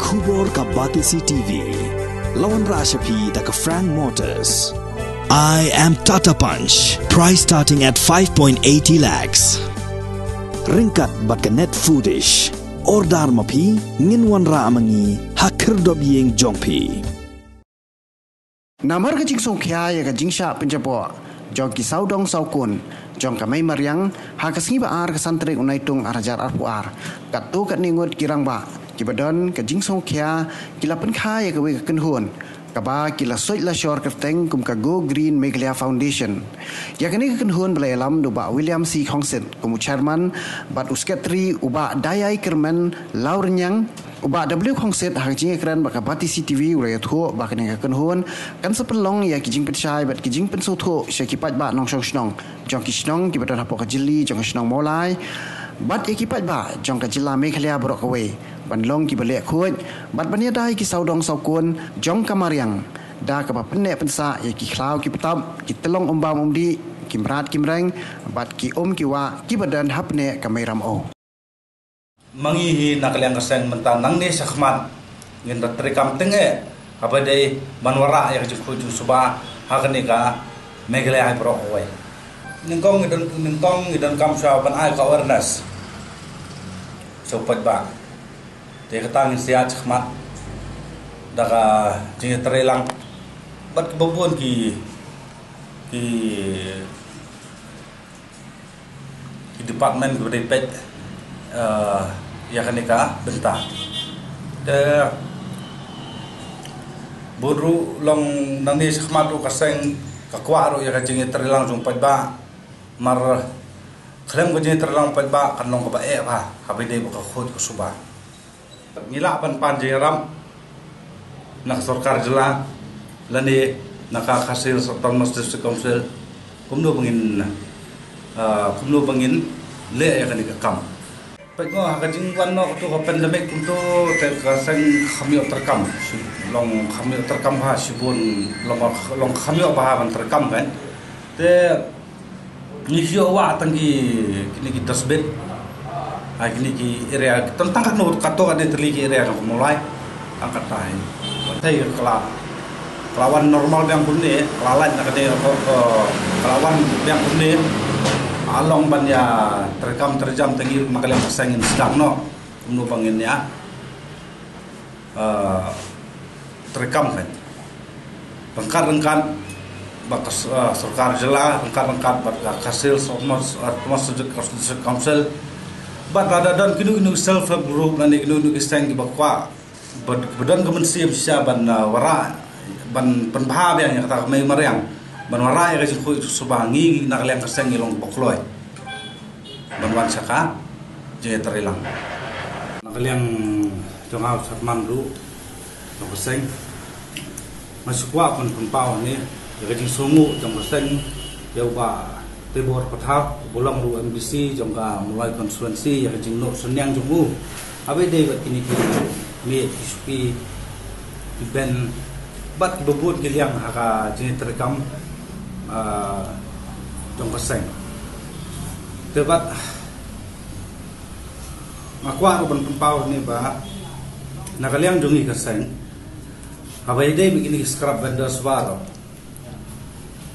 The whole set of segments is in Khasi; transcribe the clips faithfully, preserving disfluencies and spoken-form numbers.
Khubor ka Batesi T V. La wanrah sha phi da ka Frank Motors. I am Tata Punch. Price starting at five point eighty lakhs. Ryngkat bad ka Net Foodish. Order ma phi, ngin wanrah ma ngi ha khyrdop ïing jong phi. Namar ka jingsngewkhia ïa ka jingshah pynjaboh jong ki sawdong sawkun jong ka Mei Mariang ha ka sngi ba ar ka san tarik u Naitung ar hajar arphew ar, katto katne ngut ki rangbah kiba don ka jingsngewkhia ki la pynkha ïa kawei ka kynhun kaba ki la soit la shor kyrteng kum ka Go Green Meghalaya Foundation. Ïa kane ka kynhun ba la ïalam da u Bah William C Khongsit kum u chairman bad u sekretari u Bah Dayai Kyrmen Lawrniang. U Bah W Khongsit ha ka jingïakren bad ka Batesi T V u la ïathuh ba kane ka kynhun kan sa pynlong ïa ki jingpynshai bad ki jingpynsngewthuh sha ki paidbah nongshong shnong jong ki shnong kiba don hapoh ka jylli jong ka shnong Mawlai bad ïa ki paidbah jong ka jylla Meghalaya baroh kawei ban long kiba leh khuid bad ban ïada ïa ki sawdong sawkun jong ka Mariang da kaba pynneh pynsah ïa ki khlaw ki btap, ki tyllong umbam umdih, ki mrad ki mreng bad ki um ki wah kiba don hapdeng ka Mei Ramew. Ma ngi hi na ka liang ka seng mynta nangne shakhmat ngin da treikam tyngeh haba dei ban wanrah ïa ka jingkhuid jingsuba ha kane ka Meghalaya hi baroh kawei. Nyngkong ngi don, nyngkong ngi donkam shuwa ban ai ka awareness sha u paidbah. Te kata ngin sa ïaid shakhmat da ka jingïatreilang bad kiba bun ki, ki ki department kiba dei peit, eh, ïa kane ka bynta. Te bun ruh long nangne shakhmat ruh ka seng ka kwah ruh ïa ka jingïatreilang jong u paidbah. Mar khlem ka jingïatreilang u paidbah kan long kaba eh bha haba ïadei bad ka khuid ka suba. Ngi lah ban pan jingïarap na ka sorkar jylla lane na ka Khasi Hills Autonomous District Council kumno ba ngin, ah, kumno ba ngin leh ïa kane ka kam. Peit mo ha ka jingwan noh kato ka pandemic kumto te ka seng kham ïoh treikam, long kham ïoh treikam ha shibun, long, long kham ïoh bha ban treikam kan. Te ngi shu ïoh wah tang ki, kine ki dustbin. Ha kine ki area, tang tang katno, katto katne tylli ki area jong ka Mawlai. Tang katta hi. Te ka la, ka la wan normal biang kumne, ka la lait na kane ka, ka, ka la wan biang kumne. Ah, long ban ïa treikam treijam tang ïa ma ka liang ka seng ngin sdang noh. Kumno ba ngin ïa ah, treikam kan. Ryngkat ryngkat bad ka s-, ah, sorkar jylla, ryngkat ryngkat bad ka Khasi Hills Autonomous, Autonomous District Council. Bad lada don kino kino self help group lane kino kino ki seng kiba kwah ba, ba don ka mynsiem shisha ban, ah, wanrah, ban pynbha biang ïa kata ka Mei Mariang, ban wanrah ïa ka jingkhuid jingsuba, ngi na ka liang ka seng ngi long ba kloi ban wan sha ka jingïatreilang. Na ka liang jong nga u chairman ruh jong ka seng, nga shu kwah ban pynpaw hangne ïa ka jingsngewnguh jong ka seng ïa u Bah Teibor Pathaw, uba long ruh u M D C jong ka Mawlai constituency, ïa ka jingnoh synñiang jong u haba ïadei bad kine ki miej, ki shuki, ki bench bad kiba bun ki liang ha ka jingïatreikam, ah, jong ka seng. Te bad nga kwah ruh ban pynpaw hangne ba na ka liang jong ngi ka seng, haba ïadei bad kine ki scrap vendors baroh,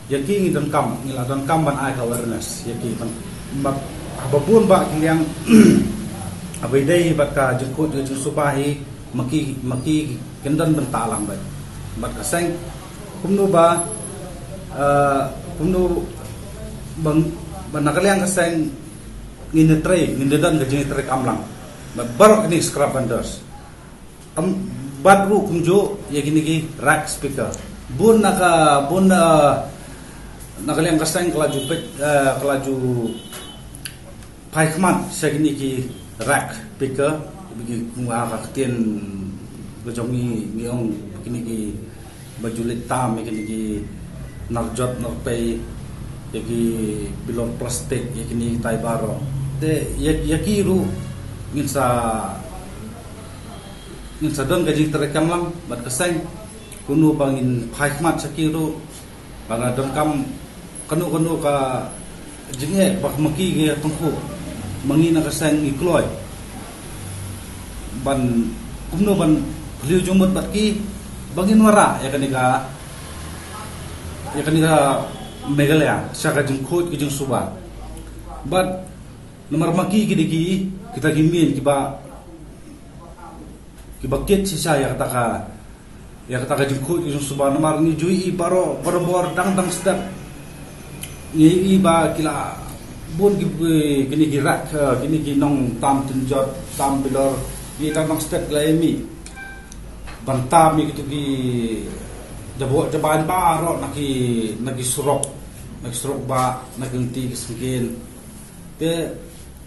ïa ki ngi donkam, ngi la donkam ban ai ka awareness ïa ki ban, ba, haba bun bah ki liang haba ïadei bad ka jingkhuid jingsuba hi, ma ki, ma ki kin don bynta lang bad, bad ka seng. Kumno ba, eh, kumno ba, ba na ka liang ka seng ngin ïatrei, ngin ïadon ka jingïatreikam lang bad baroh kine scrap vendors. Em, bad ruh kumjuh ïa kine ki rack speaker. Bun na ka, bun na, na ka liang ka seng ka la ju peit, eh, ka la ju phai khmat sha kine ki rack speaker, ki kumba ka ktien ka jong ngi, ngi ong kine ki ba ju leit tam, ïa kine ki nar jot nar pei, ïa ki bilor plastik, ïa kine kitai baroh. Te ïa, ïa ki ruh ngin sa, ngin sa don ka jingtreikam lang bad ka seng, kumno ba ngin phai khmat sha ki ruh, ba la donkam kano kano ka jingeh ba ma ki ki ïa tyngkhuh, ma ngi na ka seng ngi kloi ban Kumno ban phylliew jingmut bad ki, ba ngin wanrah ïa kane ka, ïa kane ka Meghalaya sha ka jingkhuid ka jingsuba. Bad namar ma ki ki dei ki, kita ki mien kiba, kiba kit shisha ïa kata ka, ïa kata ka jingkhuid ka jingsuba. Namar ngi ju ïohi baroh, barabor, dang dang stet. Ngi ïohi ba ki la bun ki, kine ki rak, eh, kine ki nongtam tynjot, tam bilor, ki dang dang stet ki la ïa mih ban tam ïa kitu ki jaboh jaban baroh na ki, na ki surok, na ki surok ba, na ki lynti ki syngkien. Te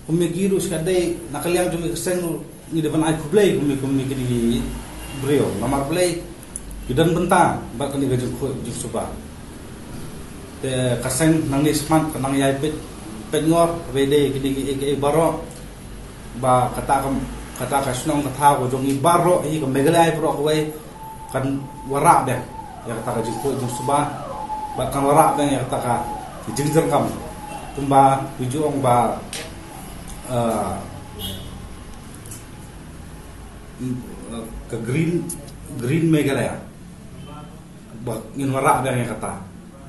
kum ïa ki ruh shikatdei, na ka liang jong ngi ka seng ruh, ngi dei ban ai khublei kum ïa, kum ïa kine ki briew. Namar balei? Ki don bynta bad kane ka jingkhuid jingsuba. Te ka seng nangne smat ka nang ïai peit, peit ngor, kaba ïadei kine kiei kiei baroh. Ba kata ka, kata ka shnong ka thaw ka jong ngi baroh hi, ka Meghalaya baroh kawei, kan wanrah biang ïa kata ka jingkhuid jingsuba, bad kan wanrah biang ïa kata ka jingjyrngam. Kumba ki ju ong ba, eh, ka green, green Meghalaya. Ba ngin wanrah biang ïa kata.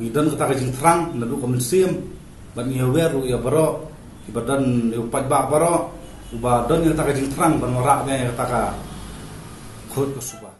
Ngi don kata ka jingthrang naduh ka mynsiem, bad ngi ïawer ruh ïa baroh kiba don, ïa u paidbah baroh uba don ïa kata ka jingthrang ban wanrah biang ïa kata ka khuid ka suba.